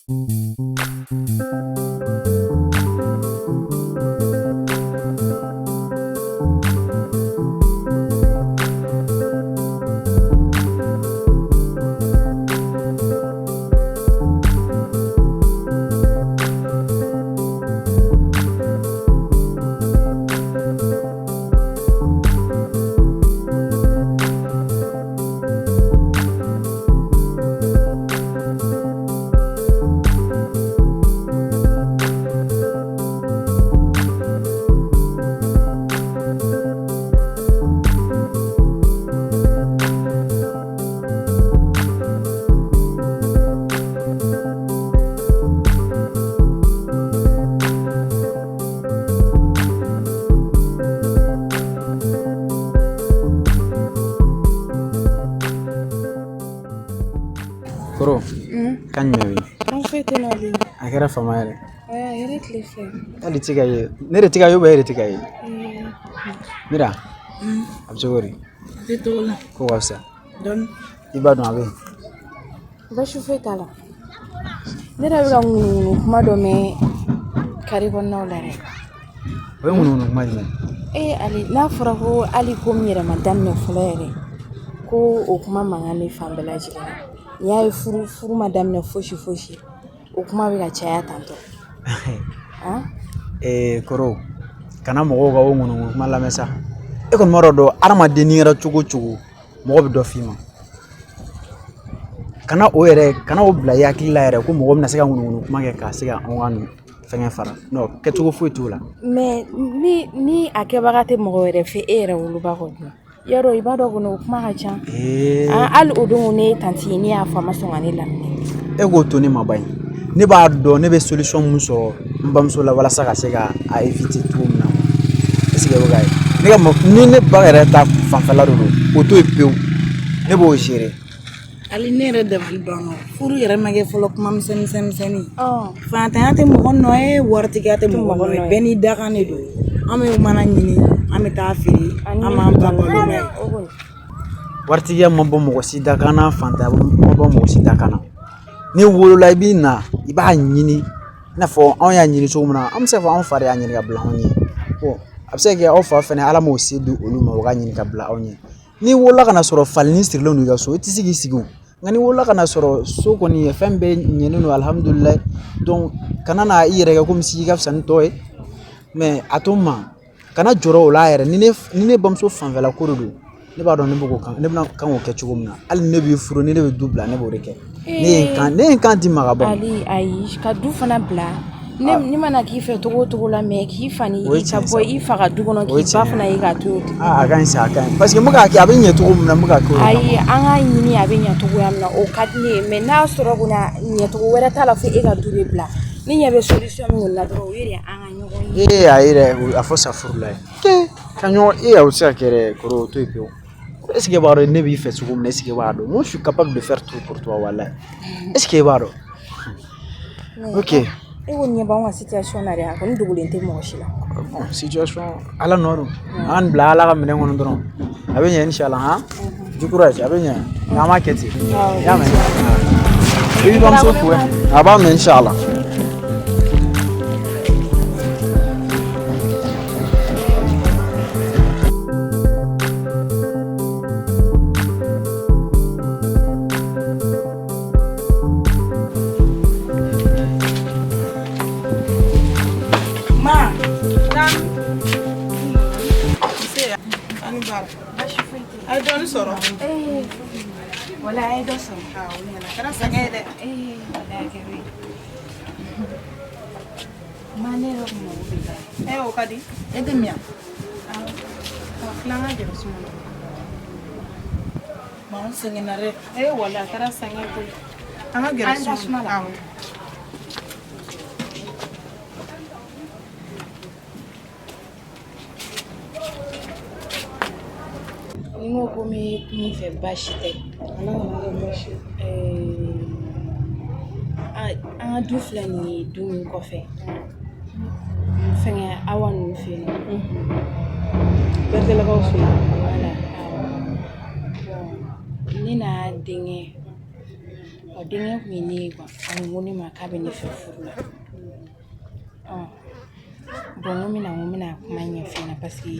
Koro, kan jumɛn bɛ yen? An foyi tɛ n'ale. A kɛra fama yɛrɛ. A yɛrɛ tile filɛ. Hali tɛ ka ye. Ne de tɛ ka ye e de tɛ ka ye. Mira, a bɛ cogo di? Tɛ t'o la. Ko ka fisa. Dɔɔni. I b'a dɔn a bɛ yen. Baasi foyi t'a la. Ne yɛrɛ bɛ ka ŋunuŋunu kuma dɔ mɛn kare kɔnɔnaw la dɛ. O ye ŋunuŋunu kuma jumɛn ye? Ee Ali, n'a fɔra ko hali ko min yɛrɛ ma daminɛ fɔlɔ yɛrɛ, ko o kuma mankan bɛ fan bɛɛ lajɛlen na. N'i y'a ye furu ma daminɛ fosi fosi, o kuma bɛ ka caya tantɔ. Ee koro, kana mɔgɔw ka o ŋunuŋunu kuma lamɛn sa. E kɔni b'a dɔn hadamaden n'i kɛra cogo o cogo, mɔgɔ bɛ dɔ f'i ma. Kana o yɛrɛ, kana o bila i hakili la yɛrɛ ko mɔgɔ bɛna se ka ŋunuŋunu kuma kɛ ka se ka anw ka nin fɛngɛ fara. Non, kɛcogo foyi t'o la. Mais ni a kɛbaga tɛ mɔgɔ wɛrɛ fɛ e yɛrɛ woloba kɔ dun. Yarɔ i b'a dɔn kɔni o kuma ka ca. Hali o don ne ye tantie ye, ne y'a fɔ a ma sɔn ka ne laminɛ. E k'o to ne ma ba ye. Ne b'a dɔn ne bɛ solution mun sɔrɔ n bamuso la walasa ka se ka a éviter cogo min na. Est ce que e bɛ k'a ye? Ne ka ni ne ba yɛrɛ ta fanfɛla de don, o to yen pewu. Ne b'o gérer. Hali ne yɛrɛ dabali banna. Furu yɛrɛ ma kɛ fɔlɔ kuma misɛn misɛn misɛnnin. Fantanya tɛ mɔgɔ nɔ ye, waritigiya tɛ mɔgɔ nɔ ye. Bɛɛ n'i dakan de don. An bɛ mana ɲini, an bɛ taa feere, an b'an ba balo n'a ye. Waritigiya ma bɔ mɔgɔ si dakan na, fantanya ma bɔ mɔgɔ si dakan na. N'i wolola i b'i na, i b'a ɲini. I n'a fɔ anw y'a ɲini cogo min na, an bɛ se k'a fɔ anw fa de y'a ɲini ka bila anw ɲɛ. Bon, a bɛ se ka kɛ aw fa fɛnɛ Ala m'o se di olu ma, o ka ɲini ka bila aw ɲɛ. N'i wolola ka na sɔrɔ falini sirilen don i ka so, i tɛ se k'i sigi o. Nka n'i wolola ka na sɔrɔ so kɔni fɛn bɛɛ ɲɛnen don alihamudulilayi. Donc kana na i yɛrɛ kɛ komi si i ka fisa ni tɔ ye. Mais a to n ma, kana jɔrɔ o la yɛrɛ. Ni ne bamuso fanfɛla ko de don, ne b'a dɔn ne b'o kan, ne bɛna kan k'o kɛ cogo min na. Hali ni ne b'i furu, ni ne bɛ du bila, ne b'o de kɛ. Ne ye n kan di ma ka ban. Ali, ayi, ka du fana bila. Ne mana k'i fɛ cogo o cogo la, mais k'i fa ni i ka bɔ i fa ka du kɔnɔ, k'i ba fana ye k'a to yen. A ka ɲi sa, a ka ɲi. Parce que n bɛ k'a kɛ, a bɛ ɲɛ cogo min na, n bɛ k'a kɛ o de kama. Ayi, an k'a ɲini a bɛ ɲɛ cogoya min na, o ka di ne ye. Mais n'a sɔrɔ ko na ɲɛcogo wɛrɛ t'a la fo e ka du de bila. Ne ɲɛ bɛ solution min kɔni na dɔrɔn, o ye de an ka ɲɔgɔn ye. Ee ayi dɛ, a fɔ sa furu la ye. Ka ɲɔgɔn, ee o tɛ se ka kɛ dɛ, kɔrɔ o to yen pewu. Est ce que e b'a dɔn ne b'i fɛ cogo min na, est ce que e b'a dɔn? Moi je suis capable de faire tout pour toi, walahi. Est ce que e b'a dɔn? Ok. E kɔni ɲɛ b'anw ka situation na dɛ, a kɔni dogolen tɛ mɔgɔ si la. Bon, situation Ala nɔ don. An bila Ala ka minɛn kɔnɔ dɔrɔn. A bɛ ɲɛ inchallah han. Du courage, a bɛ ɲɛ. Nka an b'a kɛ ten. I y'a mɛn? I b'i bamuso fo. A b'a mɛn inchallah. Ma. Ani baara. A ye dɔɔnin sɔrɔ. Wala a ye dɔ sɔrɔ. O ɲɛna. A kɛra sɛgɛn ye dɛ. Wala a kɛra ye. Ma, ne yɛrɛ kun mago b'i la. O ka di. E tɛ min yan? Awɔ. Tila an ka gɛrɛ suma na. Ma, an sɛgɛnna dɛ. Wala a kɛra sɛgɛn ye koyi. An ka gɛrɛ suma la. Awɔ. Ni n ko ko n bɛ kuma i fɛ, baasi tɛ. Ala kana kɛ baasi ye. An ka du filɛ nin ye, du min kɔfɛ. Fɛngɛ Awa ninnu fɛ yen nɔ. Bɛrɛtɛlakaw fɛ yen. Wala, awɔ. Bon, ne n'a denkɛ O denkɛ kun ye ne ye quoi, a ko ne ma k'a bɛ ne fɛ furu la. Bon, n ko n bɛna kuma ɲɛf'i ɲɛna parce que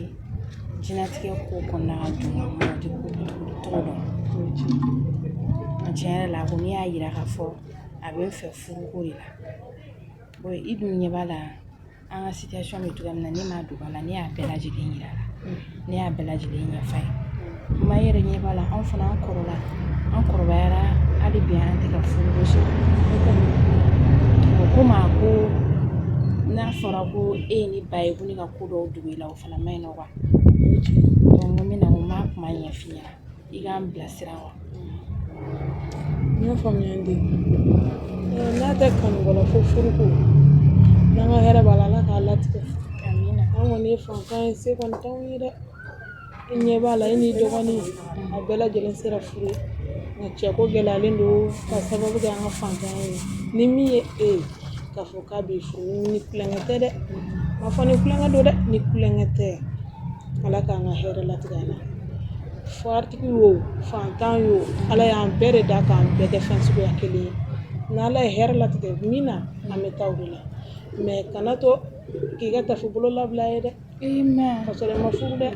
diɲɛlatigɛ ko kɔnɔna ka dun, mɔgɔ tɛ ko tɔgɔ dɔn. Tiɲɛ yɛrɛ la, a ko ne y'a yira k'a fɔ a bɛ n fɛ furuko de la. Bon, i dun ɲɛ b'a la, an ka situation bɛ cogoya min na, ne m'a dogo a la, ne y'a bɛɛ lajɛlen yira a la, ne y'a bɛɛ lajɛlen ɲɛf'a ye. Ma, e yɛrɛ ɲɛ b'a la, anw fana, an kɔrɔla, an kɔrɔbayara, hali bi an tɛ ka furuko sɔrɔ. Komi a ko n'a fɔra ko e ye ne ba ye, ko ne ka ko dɔw dogo i la, o fana ma ɲi nɔ quoi. Donc n ko n bɛna, n ko n b'a kuma ɲɛf'i ɲɛna, i k'an bilasira wa. N y'a faamuya n den. N'a tɛ kanu la fo furuko, n'an ka hɛrɛ b'a la, Ala k'a latigɛ. Amina. An kɔni ye fantan ye, se kɔni t'anw ye dɛ. I ɲɛ b'a la, e n'i dɔgɔnin a bɛɛ lajɛlen sera furu ye, nka cɛko gɛlɛyalen don ka sababu kɛ an ka fantanya ye. Ni min ye e ye k'a fɔ k'a b'i furu, ni kulonkɛ tɛ dɛ, n m'a fɔ ni kulonkɛ don dɛ, ni kulonkɛ tɛ, Ala k'an ka hɛrɛ latigɛ a la. Waritigi wo, fantan yo, Ala y'an bɛɛ de da k'an bɛɛ kɛ fɛn suguya kelen ye. N'Ala ye hɛrɛ latigɛ min na, an bɛ taa o de la. Mais kana to k'i ka tafe bolo labila ye dɛ, ka sɔrɔ i ma furu dɛ.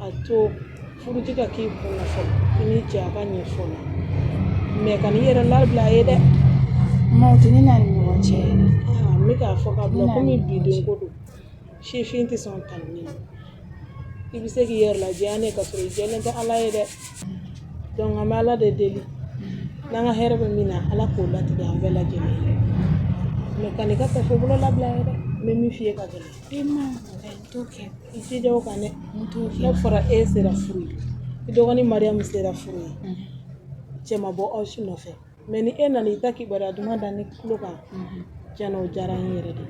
A to furuci ka k'i kun na fɔlɔ, i n'i cɛ a ka ɲɛ fɔlɔ, mais kan'i yɛrɛ labila a ye dɛ. Ma, o tɛ ne n'a ni ɲɔgɔn cɛ yɛrɛ. N bɛ k'a fɔ k'a bila komi biden ko don, sifin tɛ sɔn tanuni ma. I bɛ se k'i yɛrɛ lajɛya ne ka sɔrɔ i jɛlen tɛ Ala ye dɛ. Donc an bɛ Ala de deli, n'an ka hɛrɛ bɛ min na, Ala k'o latigɛ an bɛɛ lajɛlen ye. Mais kan'i ka tafe bolo labila ye dɛ, n bɛ min f'i ye ka gɛlɛn. E ma, n t'o kɛ. I jija o kan dɛ. N t'o kɛ. N'a fɔra e sera furu ye, i dɔgɔnin Mariyamu sera furu ye, cɛ ma bɔ aw si nɔfɛ. Mais ni e nana i ta kibaruya duman da ne tulo kan, tiɲɛna o diyara n yɛrɛ de.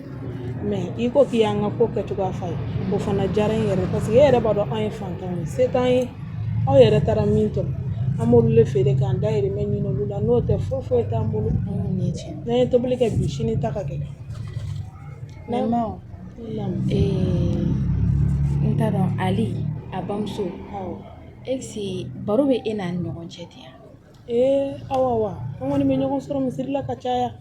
Mais i ko k'i y'an ka ko kɛcogoya f'a ye, o fana diyara n yɛrɛ, parce que e yɛrɛ b'a dɔn anw ye fantanw ye, se t'an ye. Aw yɛrɛ taara min tɔmɔ, an b'olu de feere k'an dahirimɛ ɲini olu la, n'o tɛ foyi foyi t'an bolo. N'an ye tobili kɛ bi, sini ta ka gɛlɛn. Mais n t'a dɔn, Ali a bamuso, est-ce baro bɛ e n'a ni ɲɔgɔn cɛ ten? Ee awa wa, an kɔni bɛ ɲɔgɔn sɔrɔ misiri la ka caya.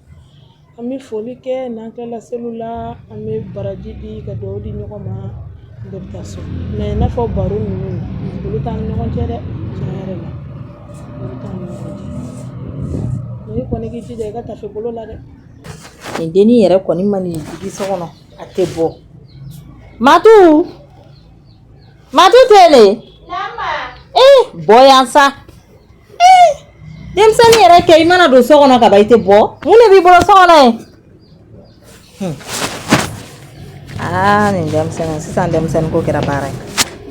An bɛ foli kɛ, n'an tilala seliw la, an bɛ baraji di ka dugawu di ɲɔgɔn ma, an bɛɛ bɛ taa so. Mais i n'a fɔ baro ninnu, olu t'an ni ɲɔgɔn cɛ dɛ, tiɲɛ yɛrɛ la, olu t'an ni ɲɔgɔn cɛ. Mais i kɔni k'i jija i ka tafe bolo la dɛ. Nin dennin yɛrɛ kɔni ma n'i digi so kɔnɔ, a tɛ bɔ. Matu, Matu tɛ yen de? Ee, bɔ yan sa. Ee, denmisɛnnin yɛrɛ kɛ, i mana don so kɔnɔ ka ban, i tɛ bɔ. Mun de b'i bolo so kɔnɔ yen? Aa, nin denmisɛnnin sisan, denmisɛnnin ko kɛra baara ye.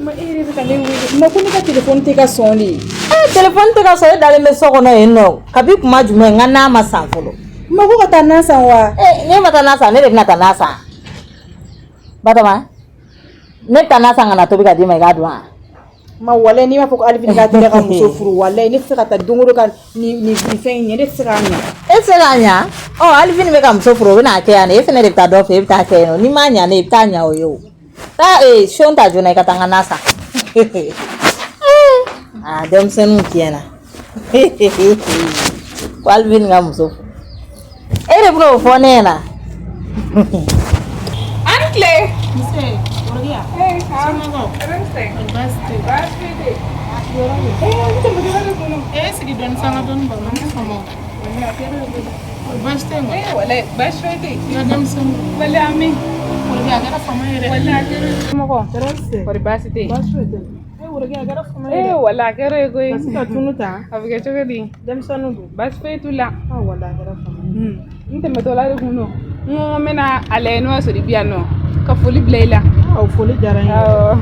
Ma, e yɛrɛ bɛ ka ne wele ma ko ne ka telefɔni tɛ ka sɔn de. Ee, telefɔni tɛ ka sɔn, e dalen bɛ so kɔnɔ yen nɔ kabi kuma jumɛn? N ka n'a ma san fɔlɔ. Ma, ko ka taa nan san wa? Ee, ne ma taa n'a san, ne de bɛna taa n'a san. Batɔma, ne bɛ taa n'a san ka na tobi ka d'i ma, i k'a dun wa? Ma, walayi, n'i m'a fɔ ko Alifini k'a tɛ ka muso furu, walayi ne tɛ se ka taa don o don ka nin fɛn in ɲɛ, ne tɛ se k'a ɲɛ. E tɛ se k'a ɲa? Ɔ, Alifini bɛ ka muso furu, o bɛ n'a kɛ yan de. E fɛnɛ de bɛ taa dɔ fɛ, e bɛ taa kɛ yen nɔ. N'i m'a ɲa ne ye, i bɛ taa ɲa o ye. O taa ee son ta joona, i ka taa n ka na san. Aa, denmisɛnninw tiɲɛna ko Alifini ka muso furu, e de bɛn'o fɔ ne ɲɛna. An tile. Nse, Worokiya. Ee, Somɔgɔw? Nse. Baasi tɛ yen. Baasi foyi tɛ yen. Ee, n tɛmɛtɔla de kun don. E sigi dɔɔni sa, an ka dɔɔni baro, ne faamaw. Baasi tɛ yen kɔni? Ee, walayi, baasi foyi tɛ yen. I ka denmisɛnninw? Walayi, an bɛ yen. Worokiya, a kɛra fama ye dɛ. Walayi, a kɛra. Somɔgɔw? Tɔɔrɔ si tɛ. Kɔri baasi tɛ yen? Baasi foyi tɛ. Ee, Worokiya, a kɛra fama ye Ee, dɛ. walayi, a kɛra ye koyi. Ka se ka tunu ta. A bɛ kɛ cogo di? Denmisɛnninw dun? Baasi foyi t'u la. Ah, walayi, a kɛra fama ye. N tɛmɛtɔla de kun don. N ko n bɛna a lajɛ n'o y'a sɔrɔ i bɛ yan nɔ. Ka foli bila i la. Ah, o foli diyara n ye. Awɔ.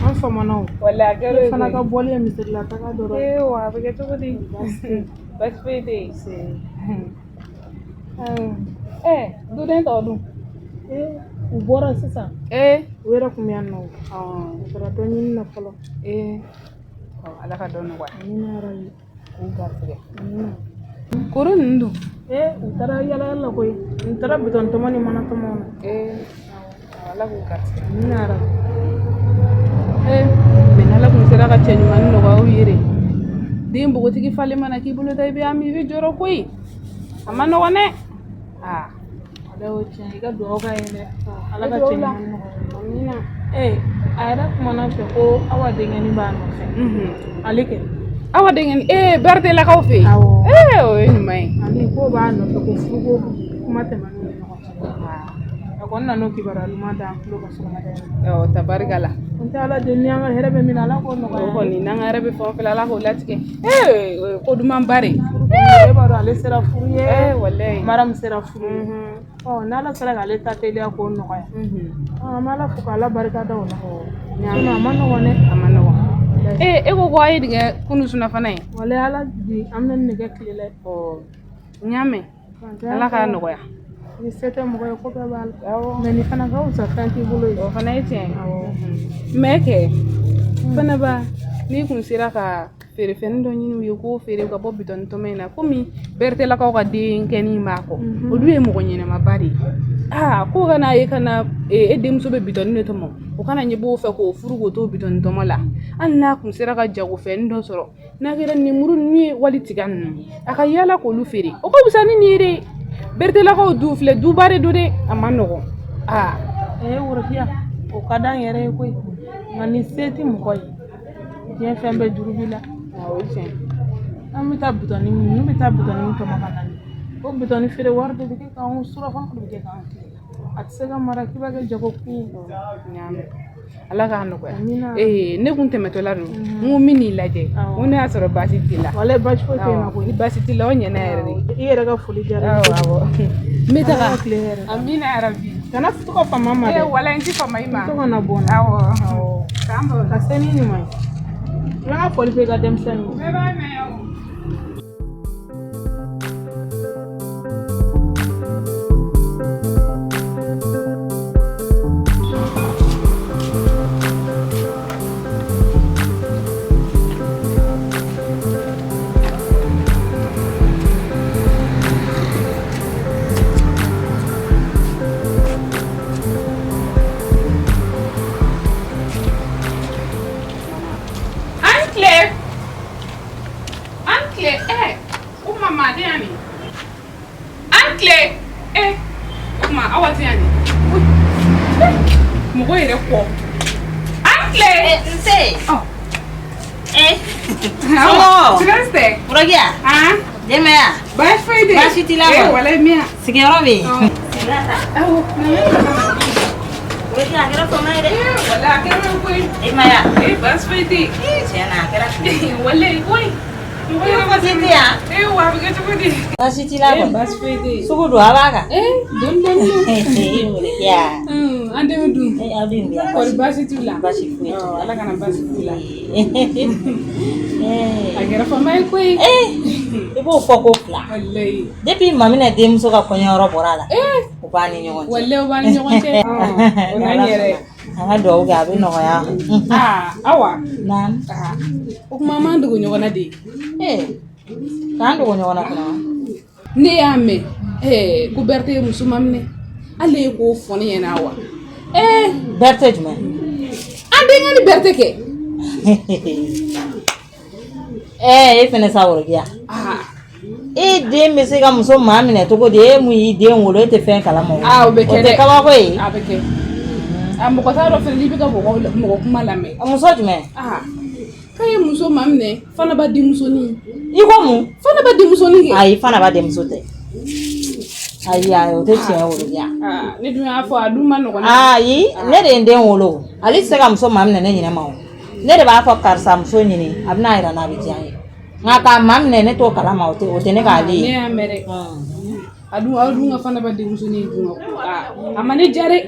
An famana o. Walayi, a kɛra E ye fana koyi. ka bɔli ye misiri la taga dɔrɔn. Ee, wa a bɛ kɛ cogo di? Baasi tɛ yen. Baasi foyi tɛ yen. Nse. Ɛɛ, duden tɔw dun? Ee, u bɔra sisan. Ee. U yɛrɛ kun bɛ yan nɔ. U taara dɔ ɲini na fɔlɔ. Ee, ɔ, Ala ka dɔ nɔgɔya. Amina yarabi. K'u garisɛgɛ. Amina. Koro ninnu dun? Ee, u taara yala yala la koyi. U taara bitɔn tɔmɔ ni mana tɔmɔ na. Ee, Ala k'u garisɛgɛ. Amina yarabi. Ee, mais n'Ala kun sera ka cɛ ɲuman nɔgɔya u ye de. Den npogotigi falen mana k'i bolo ta, i bɛ hami, i bɛ jɔrɔ koyi, a ma nɔgɔn dɛ. Aa, Ala y'o tiɲɛ, i ka dugawu k'a ye dɛ, Ala ka cɛ ɲuman nɔgɔya. Amina. Ee, a yɛrɛ kumana n fɛ ko Awa denkɛnin b'a nɔfɛ. Ale kɛ. Awa denkɛnin, ee, Bertelakaw fɛ yen? Awɔ. Ee, o ye ɲuman ye. Ani k'o b'a nɔfɛ, ko furuko kuma tɛmɛn'u ni ɲɔgɔn cɛ. A kɔni nan'o kibaruya ɲuman d'an tulo kan sɔgɔmada in na. Ɔ, tabarikala. N tɛ Ala deli, ni an ka hɛrɛ bɛ min na, Ala k'o nɔgɔya. O kɔni, n'an ka hɛrɛ bɛ fɛn o fɛn la, Ala k'o latigɛ. Ee, o ye ko dumanba de ye. E b'a dɔn ale sera furu ye. Ee, walayi. Maramu sera furu ye. Ɔ, n'Ala sera k'ale ta teliya k'o nɔgɔya. An bɛ Ala fo k'Ala barika da o la. Sinon a ma nɔgɔn dɛ. A ma nɔgɔn. Ee, e ko ko a ye nin kɛ kunun surafana ye. Walayi, Ala bi an bɛ nin kɛ tile la. Ɔ, n y'a mɛn. Ala k'a nɔgɔya. Ni se tɛ mɔgɔ ye, ko bɛɛ b'a la. Mais nin fana ka fisa fɛn t'i bolo ye. O fana ye tiɲɛ ye. Mais kɛ Fanaba, n'i kun sera ka feerefɛn dɔ ɲini u ye k'o feere ka bɔ bitɔn tɔmɔ in na, komi Bertelakaw ka denkɛnin b'a kɔ, olu ye mɔgɔ ɲɛnamaba de ye. Aa, ko ka n'a ye ka na e denmuso bɛ bitɔn de tɔmɔ, o kana ɲɛ b'o fɛ k'o furu k'o to bitɔn tɔmɔ la. Hali n'a kun sera ka jagofɛn dɔ sɔrɔ, n'a kɛra lemuru ninnu ye wali tiga ninnu, a ka yaala k'olu feere, o ka fisa ni nin ye dɛ. Bertelakaw du filɛ, duba de don dɛ, a ma nɔgɔn. Aa, Ee Worokiya, o ka d'an yɛrɛ ye koyi, nka ni se tɛ mɔgɔ ye, diɲɛ fɛn bɛɛ juru b'i la. O ye tiɲɛ. An bɛ taa bitɔni ninnu bɛ taa bitɔni tɔmɔ ka na, o bitɔni feere wari de bɛ kɛ k'anw surafana de bɛ kɛ k'an tile, a tɛ se ka mara k'i b'a kɛ jago kun ye. Ala k'a nɔgɔya. Amina. Ee, ne kun tɛmɛtɔla don, n ko n bɛ n'i lajɛ, n ko ne y'a sɔrɔ baasi t'i la. Walayi, baasi foyi tɛ n na koyi. Ni baasi t'i la, o ɲɛna yɛrɛ de. I yɛrɛ ka foli diyara n ye. Awɔ, awɔ. N bɛ taga. Ala ka tile hɛrɛ. Amina yarabi. Kana to ka fama ma dɛ. Ee, walayi, n ti fama i ma. To kana bɔ n na. Awɔ, awɔ. K'an bɛn. Ka se ni ɲuman ye. I bɛ n ka foli fɔ i ka denmisɛnninw ye. Bɛɛ b'a mɛn o. An tile. An tile. Eh, o tuma maa tɛ yan nin. An tile. Eh, o tuma Awa tɛ yan nin. Mɔgɔ yɛrɛ kɔ. An tile. Nse. Ɔ. Eh. Awɔ. Tɛrɛsi tɛ. Worokiya. Han. Denbaya. Baasi foyi tɛ. Baasi t'i la Eh, kɔni? walayi miya. Sigiyɔrɔ bɛ yen. Awɔ. Worokiya, a kɛra fama ye dɛ. Eh, walayi, a kɛra koyi. E ma ye wa? Eh, baasi foyi tɛ. Tiɲɛ na, a kɛra tile. Walayi koyi. Mɔgɔ yɛrɛ Baasi tɛ yan. Eh, wa a bɛ kɛ cogo di? Baasi t'i la Eh, kɔni? baasi foyi tɛ yen. Sugu don, a b'a kan. Eh, dɔɔni dɔɔni. Eh, Worokiya. An denw dun? Eh, aw denw bɛ yan. Kɔri baasi t'u la? Baasi foyi t'u la. Ala kana baasi k'u la. Eh. A kɛra fama ye koyi. Eh, i b'o fɔ ko fila. Walayi. Depuis Maminɛ denmuso ka kɔɲɔyɔrɔ bɔra a la. Eh. U b'an ni ɲɔgɔn cɛ. Walayi, o b'an ni ɲɔgɔn cɛ. O n'an yɛrɛ. An ka dugawu kɛ, a bɛ nɔgɔya. Aa, Awa. Naamu. Aa, o tuma an b'an dogo ɲɔgɔn na de. Ee, k'an dogo ɲɔgɔn na fana. Ne y'a mɛn ko Berete ye muso maminɛ. Hali e k'o fɔ ne ɲɛna wa? Ee. Berete jumɛn? An denkɛ ni Berete kɛ. Ee, e fɛnɛ sa Worokiya. E den bɛ se ka muso maa minɛ cogo di? E mun y'i den wolo, e tɛ fɛn kalama o. Aa, o bɛ kɛ O dɛ. tɛ kabako ye. A bɛ kɛ. A mɔgɔ t'a dɔn fɛnɛ n'i bɛ ka mɔgɔ kuma lamɛn. Muso jumɛn? Aa, k'a ye muso maminɛ Fanaba denmusonin. I ko mun? Fanaba denmusonin kɛ. Ayi, Fanaba denmuso tɛ. Ayi, ayi, o tɛ tiɲɛ ye Worokiya. Aa, ne dun y'a fɔ, a dun ma nɔgɔn. Ayi, ne de ye n den wolo. Ale tɛ se ka muso maminɛ ne ɲinɛ ma o. Ne de b'a fɔ karisa muso ɲini, a bɛna yira n na, a bɛ diya n ye. Nka k'a maminɛ, ne t'o kalama, o tɛ ne k'ale ye. Ne y'a mɛn dɛ. A dun, aw dun ka Fanaba denmusonin dun ka ko. Aa, a ma ne diya dɛ.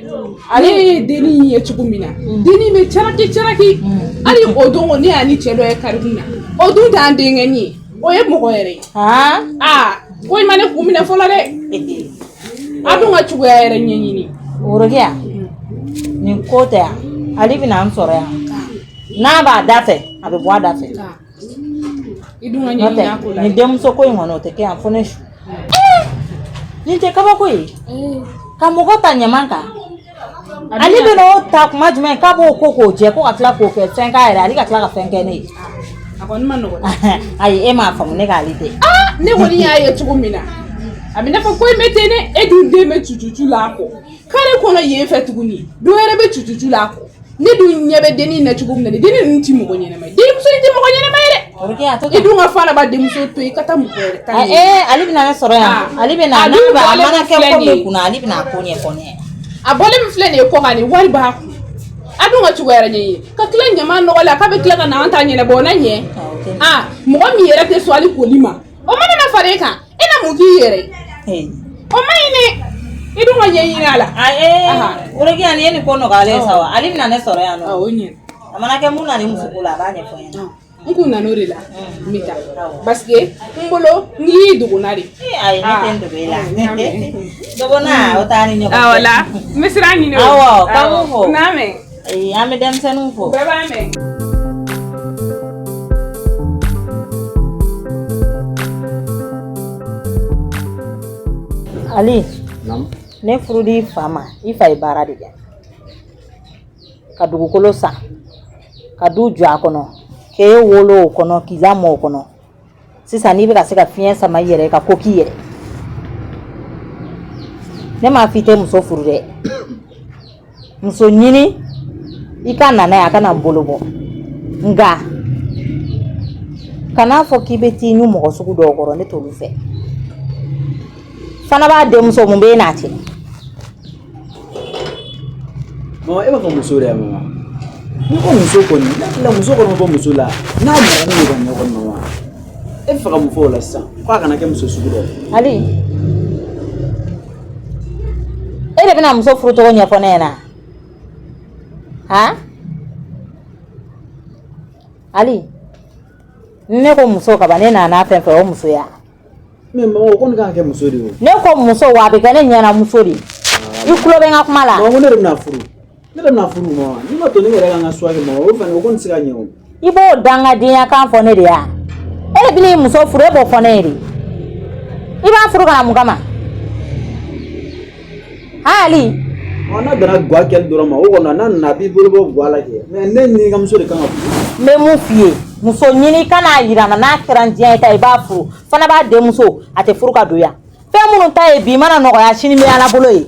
Ale ye dennin ye cogo min na, dennin bɛ caraki caraki. Hali o don ne y'a ni cɛ dɔ ye karikun na. O dun t'an denkɛnin ye. O ye mɔgɔ yɛrɛ ye. Aa, ko in ma ne kun minɛ fɔlɔ dɛ. A dun ka cogoya yɛrɛ ɲɛɲini. Worokiya, nin ko tɛ yan. Ale bɛna an sɔrɔ yan. N'a b'a da fɛ, a bɛ bɔ a da fɛ. I dun ka N'o ɲɛɲini a ko tɛ, la. nin denmuso ko in kɔni, o tɛ kɛ yan fo ne su. Nin tɛ kabako ye. Ka mɔgɔ ta ɲaman kan. Ale bɛna o ta kuma jumɛn k'a b'o ko k'o jɛ, ko ka tila k'o kɛ fɛn k'a yɛrɛ, ale ka tila ka fɛn kɛ ne ye. A kɔni ma nɔgɔn. Ayi, e m'a faamu, ne k'ale tɛ. Aa, ne kɔni y'a ye cogo min na, a bɛ n'a fɔ ko in bɛ ten dɛ. E dun den bɛ cucucu la a kɔ kare kɔnɔ yen fɛ tuguni, dɔ wɛrɛ bɛ cucucu la a kɔ. Ne dun ɲɛ bɛ dennin na cogo min na, dennin ninnu ti mɔgɔ ɲɛnama ye, denmuso in tɛ mɔgɔ ɲɛnama ye dɛ. Rokiya, a to I dun ka Fanaba denmuso to yen, i ka taa mɔgɔ wɛrɛ ta ɲini. Ee, ale bɛna ne sɔrɔ yan. Ale bɛna A n'a dun b'a a bɔlen mana min kɛ filɛ ko nin min ye. kunna, ale bɛna a ko ɲɛfɔ ne ye. A bɔlen min filɛ nin ye kɔkan nin, wari b'a kun, a dun ka cogoya yɛrɛ ɲɛɲini ka tila ɲama nɔgɔ la, k'a bɛ tila ka na an ta ɲɛnabɔ, o na ɲɛ. Aa, mɔgɔ min yɛrɛ tɛ sɔn hali koli ma, o mana na fara e kan, e na mun k'i yɛrɛ ye? O man ɲi dɛ, i dun ka ɲɛɲini a la. Ee, Rokiya, nin ye nin ko nɔgɔyalen ye sa wa? Ale bɛna ne sɔrɔ yan nɔ. O ɲɛna. A mana kɛ mun na ni musoko la, a b'a ɲɛfɔ n ɲɛna. N kun nan'o de la, n bɛ taa parce que n bolo n y'i dogona de. Ayi, ne tɛ n dogo e la. Dogona, o t'an ni ɲɔgɔn cɛ. Awɔ la, n bɛ sira ɲini o. Awɔ, k'an b'u fo. N'a mɛn. Ayi, an bɛ denmisɛnninw fo. Bɛɛ b'a mɛn. Ali, ne furul'i fa ma, i fa ye baara de kɛ ka dugukolo san, ka du jɔ a kɔnɔ, k'e wolo o kɔnɔ, k'i lamɔ o kɔnɔ. Sisan n'i bɛ ka se ka fiɲɛ sama i yɛrɛ ka ko k'i yɛrɛ, ne m'a fɔ i tɛ muso furu dɛ. Muso ɲini i ka na n'a ye, a kana n bolo bɔ, nka kan'a fɔ k'i bɛ t'i ɲu mɔgɔ sugu dɔw kɔrɔ, ne t'olu fɛ. Fana b'a denmuso, mun b'e n'a cɛ? Mama, e b'a fɔ muso de ya mama. N'i ko muso kɔni, ne hakili la muso kɔni bɛ bɔ muso la n'a maralen don ka ɲɛ kɔni. Mama, e bɛ fɛ ka mun fɔ o la sisan? K'a kana kɛ muso sugu dɔ ye. Ali, e de bɛna muso furu cogo ɲɛfɔ ne ɲɛna han? Ali, ne ko muso kaban, ne nana fɛn fɛn o musoya. Mais mama, o kɔni kan ka kɛ muso de ye o. Ne ko muso, wa a bɛ kɛ ne ɲɛna muso de ye. I tulo bɛ n ka kuma la. Mama, ko ne de bɛna furu, ne de bɛna furu mama. N'i ma to ne yɛrɛ ka n ka choix kɛ mama, o fana o kɔni tɛ se ka ɲɛ o. I b'o dangadenya kan fɔ ne de ya? E de bɛn'i muso furu, e b'o fɔ ne ye de? I b'a furu ka na mun kama han, Ali? Ɔ, n'a danna guwa kɛli dɔrɔn ma, o kɔni n'a nana a b'i bolo bɔ guwa la kɛ, mais ne ni n ka muso de kan ka furu. N bɛ mun f'i ye, muso ɲini ka n'a yira n na, n'a kɛra n diya ye ta, i b'a furu. Fana b'a denmuso, a tɛ furu ka don yan. Fɛn minnu ta ye bi mana nɔgɔya, sini bɛ Ala bolo ye.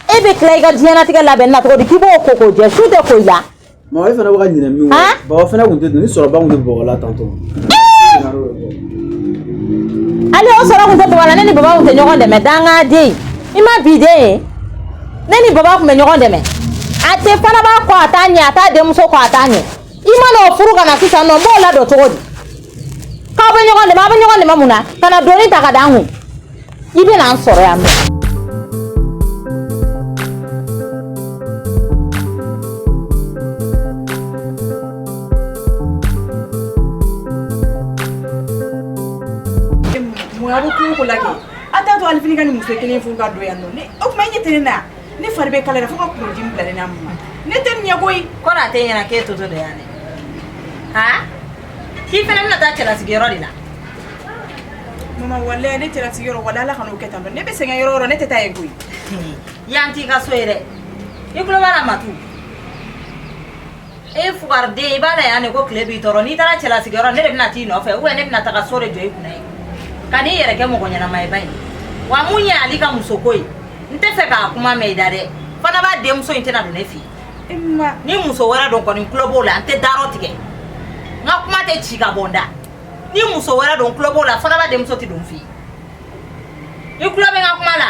E bɛ tila i ka diɲɛlatigɛ labɛnni na cogo di k'i b'o ko k'o jɛ? Su tɛ ko i la. Mama, e fana bɛ ka ɲinɛ min kɔ, baba fana kun tɛ dun ni sɔrɔba kun tɛ bɔgɔ la tantôt. Ale, o sɔrɔ kun tɛ baba la, ne ni baba kun tɛ ɲɔgɔn dɛmɛ. Dangaden, i ma bi den ye, ne ni baba kun bɛ ɲɔgɔn dɛmɛ. A tɛ fana b'a kɔ, a t'a ɲɛ, a t'a denmuso kɔ, a t'a ɲɛ. I mana o furu ka na sisan nɔ, n b'o ladon cogo di? K'aw bɛ ɲɔgɔn dɛmɛ, aw bɛ ɲɔgɔn dɛmɛ mun na? Ka na doni ta ka d'an kun, i bɛ na n sɔrɔ yan nɔ. Mun a bɛ kungo ko la kɛ? A t'a to Alifini ka nin muso kelen furu ka don yan nɔ. Ne o tuma e ɲɛ tɛ ne na? Ne fari bɛ kalaya fo ka kunkolodimi bila ne na. Mun ne tɛ nin ɲɛ koyi. Kɔrɔ, a tɛ ɲɛna k'e toto de yan dɛ. Han, k'i fana bɛna taa cɛlasigiyɔrɔ de la. Mama, walayi ne cɛlasigiyɔrɔ, walayi Ala kan'o kɛ tan tɔ. Ne bɛ sɛgɛn yɔrɔ o yɔrɔ, ne tɛ taa yen koyi. Yan t'i ka so ye dɛ. I tulo b'a la, Matu? E fugariden, i b'a la yan de ko tile b'i tɔɔrɔ. N'i taara cɛlasigiyɔrɔ, ne de bɛna t'i nɔfɛ, ou bien ne bɛna taga so de jɔ i kunna yen ka n'i yɛrɛ kɛ mɔgɔ ɲɛnama ye ba in. Wa mun ye Ali ka musoko ye, n tɛ fɛ k'a kuma mɛn i da dɛ. Fana b'a denmuso in tɛna don ne fɛ yen. Ni muso wɛrɛ don kɔni, n tulo b'o la, n tɛ darɔ tigɛ, n ka kuma tɛ ci ka bɔ n da. Ni muso wɛrɛ don, n tulo b'o la, fana b'a denmuso tɛ don n fɛ yen. I tulo bɛ n ka kuma la?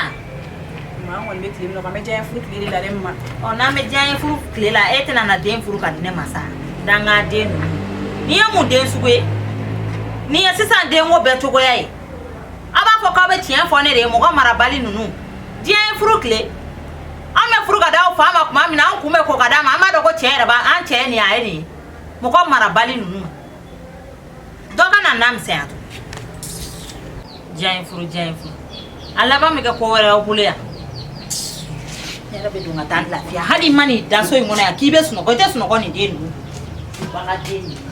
Mama, an kɔni bɛ tile min na, an bɛ diya furu tile de la dɛ mama. Ɔ, n'an bɛ diya furu tile la, e tɛna na den furu ka di ne ma sa. Dangaden ninnu, n'i ye mun den sugu ye? Nin ye sisan denko bɛɛ cogoya ye. A b'a fɔ k'aw bɛ tiɲɛ fɔ ne de ye. Mɔgɔ marabali ninnu, diɲɛ ye furu tile, an bɛ furu ka d'aw fa ma tuma min na, an kun bɛ ko ka d'a ma, an b'a dɔn ko cɛ yɛrɛ b'a an cɛ ye nin ye, a ye nin ye. Mɔgɔ marabali ninnu, dɔ ka na na misɛnya to. Diɲɛ ye furu, diɲɛ ye furu, a laban bɛ kɛ ko wɛrɛ y'aw bolo yan. Ne yɛrɛ bɛ don ka taa lafiya. Hali i ma n'i da so in kɔnɔ yan k'i bɛ sunɔgɔ, i tɛ sunɔgɔ nin den ninnu bagaden ninnu.